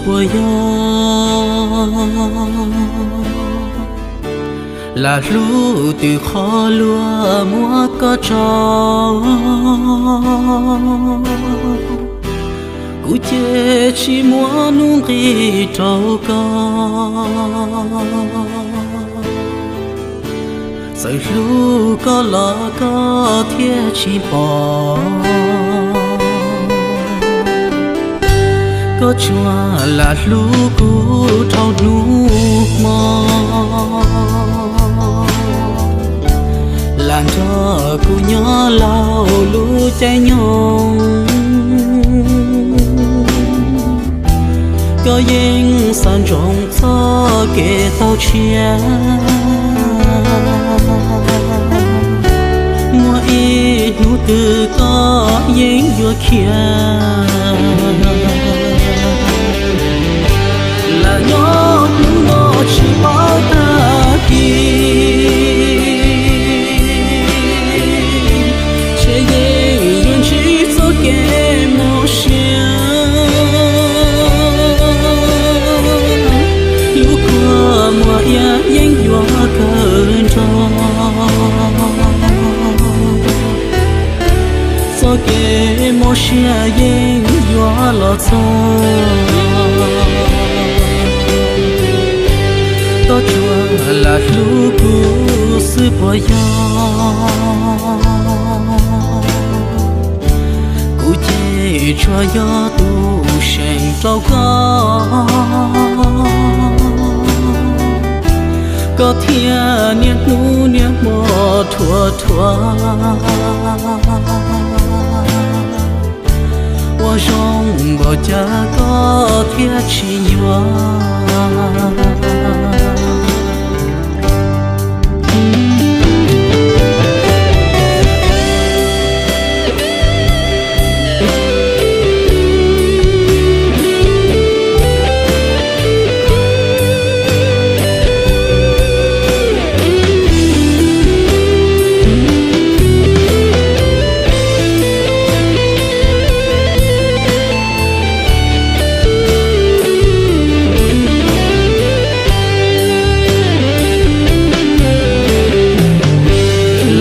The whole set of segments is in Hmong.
Puas yog lam hlub twb qhov luag muab koj tso, kuv ces tsis muaj nuj nqis rau koj. Txawm hlub koj los koj thiaj tsis pom, koj tsuas lam hlub kuv dhau hnub hmo, lam nrog kuv nyob laug lub caij nyoog. Koj yeej xav ntsoov txoj kev tau tshiab, muaj ib hnub twg koj yeej yuav khiav. Lam nyob hnub no tsis paub tag kis, ntshe yeej yuav ntsib txoj kev mob siab. Lub kua muag iab yeej yuav kawg nrog, txoj kev mob siab yeej yuav los txog. Koj tsuas lam hlub kuv xwb puas yog, kuv ces tsuas yog tus seem rau koj, koj thiaj niaj hnub niaj hmo dhuav dhuav. Ua zoo npaum cas koj thiaj tsis yuav.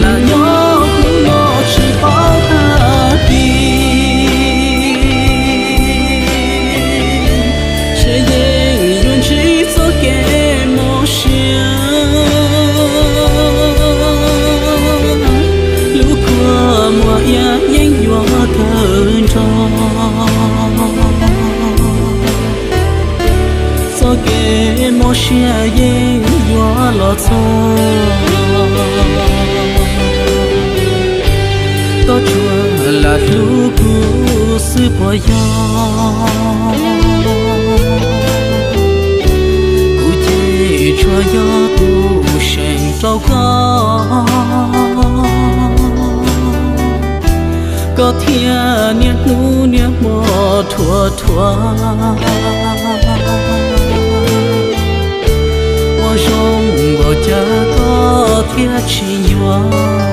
Lam nyob hnub no tsis paub tag kis, ntshe yeej yuav ntsib txoj kev mob siab. Lub kua muag iab yeej yuav kawg nrog, txoj kev mob siab yeej yuav los txog. Koj tsuas lam hlub kuv xwb puas yog, kuv ces tsuas yog tus seem rau koj, koj thiaj niaj hnub niaj hmo dhuav dhuav. Ua zoo npaum cas koj thiaj tsis yuav.